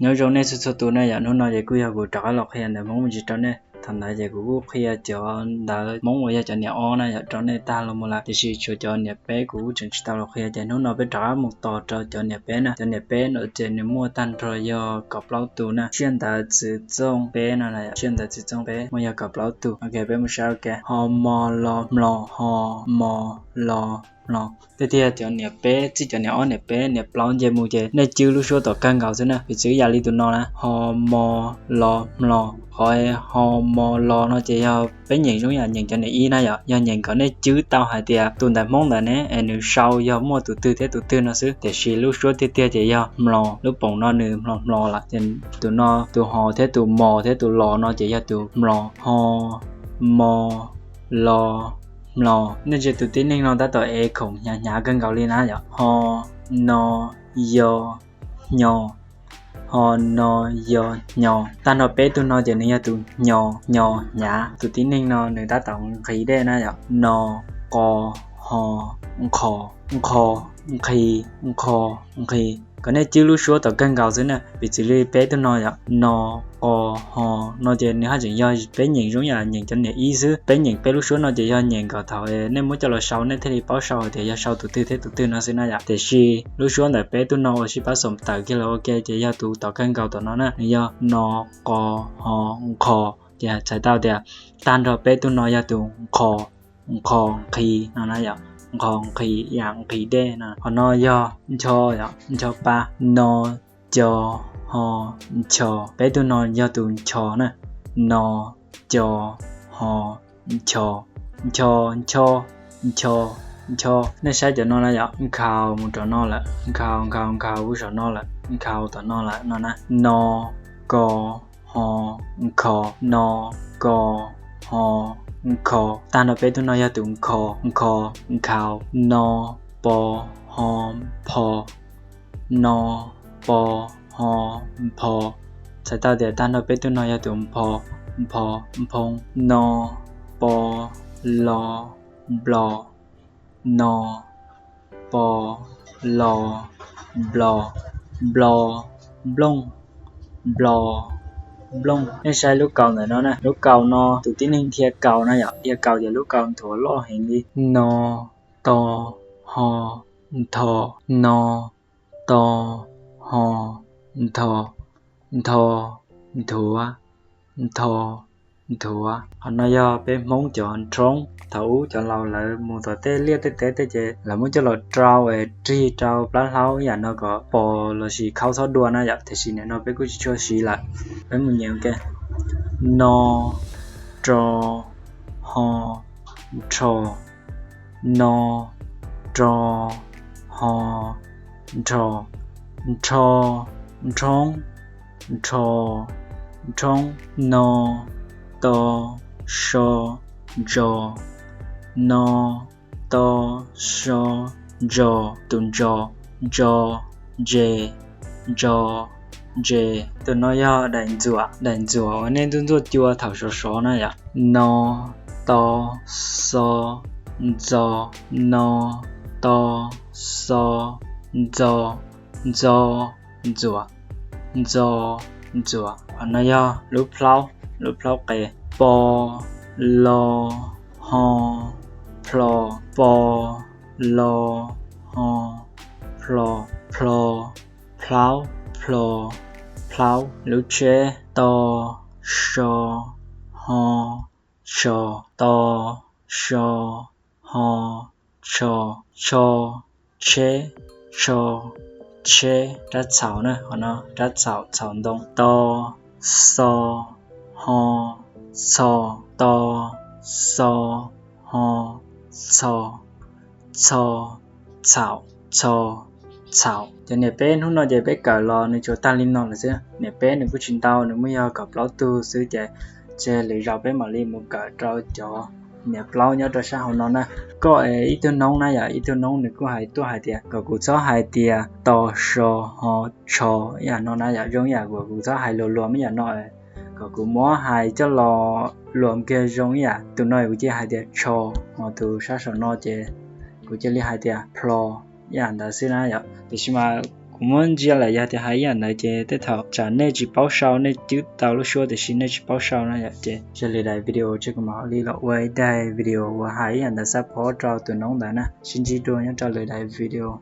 Nyob zoo nej txhua txhua tus na yom, hnub no ces kuj yog kuv rov qab los qhia ntawv Hmoob me ntsis rau nej. Thaum ntawd ces kuv kuj qhia cov ntawv Hmoob uas yog cov niam ob na yom rau nej tag los mus lawm, tiam sis tshuav cov niam peb kuv kuj tseem tsis tau los qhia, ces hnub no peb rov qab mus tos rau cov niam peb na. Cov niam peb no ces nws muaj tag nrho yog kaum plaub tus na. Siaj ntawv txwv txooj peb no, siaj ntawv txwv txooj peb muaj yog kaum plaub tus. Ok, peb mus saib. Ok, ho mo lo hmlo, ho mo lo hmlo. Tiag tiag cov niam peb, txij cov niam ob niam peb niam plaub nce mus ces nej cwb lub suab tom kawg nkaus xwb na. Piv txwv ib yam li tus no na, ho mo lo hmlo. Qhov ho mo lo no ces yog peb nyeem zoo yam nyeem cov niam ib na yom, yog nyeem kom nej cwb tau hais tias tus ntawv Hmoob ntawd ne es nws sau yog muaj tus twg thiab tus twg no xwb, tiam sis lub suab tiag tiag ces yog hmlo. Lub poom no nws hmlo hmlo lawm, ces tus no, tus ho thiab tus mo thiab tus lo no ces yog tus hmlo. Ho mo lo hmlo. Nej ntsia tus tib neeg no tab tom ev khoom hnyav hnyav kawg nkaus li na yom. Ho no yo hnyo, ho no yo hnyo. Tag nrho peb tug no ces nws yog tus hnyo, hnyo hnyav. Tus tib neeg no nws tab tom nqhis dej na yom. No qo ho nqho, nqho, nqhis, nqho, nqhis. Kom nej cwb lub suab tom kawg nkaus xwb na. Piv txwv li peb tug no yom, no qo ho no ces nws haj tseem yog peb nyeem zoo yam nyeem cov niam ib xwb. Peb nyeem peb lub suab no ces yog nyeem kom thaum nej muab coj los sau nej thiaj li paub sau hais tias yog sau tus twg thiab tus twg no xwb na yom. Tiam sis lub suab ntawm peb tug no uas sib pab xoom tawm kiag los ua ke ces yog tus tom kawg nkaus tom no na, nws yog no qo ho nqho. Ces txhais tau tias tag nrho peb tug no yog tus nqho, nqho nqhis no na yom, nqho nqhis yam nqhis dej no. Qhov no yog ncho yom, ncho pa, no co ho ncho. Peb tug no yog tus ncho na, no co ho ncho, ncho, ncho, ncho, ncho. Nej saib cov no na yom, nkhaus mus rau no lawm, nkhaus nkhaus nkhaus mus saum no lawm, nkhaus tom no lawm no na. No ko ho nkho, no ko ho nkho. Tag nrho peb tug no yog tus nkho, nkho, nkhaus, no po ho npho, no po ho npho. Txhais tau tias tag nrho peb tug no yog tus npho, npho, nphoo. No po lo nplo, no po lo nplo, nplo, nplooj, nplo, nplooj. Nej saib lub kaus ntawm no na, lub kaus no tus tib neeg dhia kaus na yom, dhia kaus ces lub kaus nthuav loj heev li. No to ho ntho, no to ho ntho, ntho, nthuav, ntho, nthuav. Qhov no yog peb Hmoob cov nrhoob. Thaum ub cov laus lawv mus tom tej liaj tej teb tej ces lawv muab coj los rau es rig rau plab hlaub ib yam no kom pos lossis khaub txhob dua na yom, tiam sis nim no peb kuj tsis tshua siv lawm. Peb mus nyeem ua ke. No ro ho nrho, no ro ho nrho, nrho, nrhoob, nrho, nrhoob. No to so ntso, no to so ntso, tus ntso, ntso, ntse, ntso, ntse. Tus no yog daim ntxuam, daim ntxuam uas nej ntxuaj ntxuaj cua thaum sov sov na yom. No to xo ntxo, no to xo ntxo, ntxo, ntxuam, ntxo, ntxuam. Qhov no yog lub plhaub, lub plhaub qe. Po lo ho plho, po lo ho plho, plho, plhaub, plho, plhaub. Lub tsheb. To so ho tsho, to so ho tsho, tsho, tsheb, tsho, tsheb. Rab txhaum na, qhov no rab txhaum, txhaum ntoo. To xo ho txho, to xo ho txho, txho, txhaum, txho, txhaum. Cov niam peb hnub no ces peb kawm los nws tsuas tag li no lawm xwb. Niam peb nws kuj tsis ntau, nws muaj yog kaum plaub tug xwb ces tseg lwm zaus peb mam li mus kawm rau cov niam plaub nyob rau sab hauv no na. Koj es ib tug noob na yom, ib tug noob nws kuj hais tuaj hais tias kom kuv txhob hais tias to so ho tsho ib yam no na yom, zoo ib yam uas kuv txhob hais luas luas ib yam no, kom kuv muab hais coj los luas kiag zoo ib yam. Tus no kuv cia li hais tias tsho, ho tus sab saum no ces kuv cia li hais tias plho ib yam ntawd xwb na yom. Tiam sis mas Kuv muab ntsia lawm, yog tias hais ib yam ntawd ces tej thaum tsam nej tsis paub sau, nej twb tau lub suab tiam sis nej tsis paub sau na yom. Ces yog li daim video tsis kuv mam li los ua ib daim video uas hais ib yam ntawd xab phob rau tus noob ntawd na. Sib ntsib dua nyob rau lwm daim video.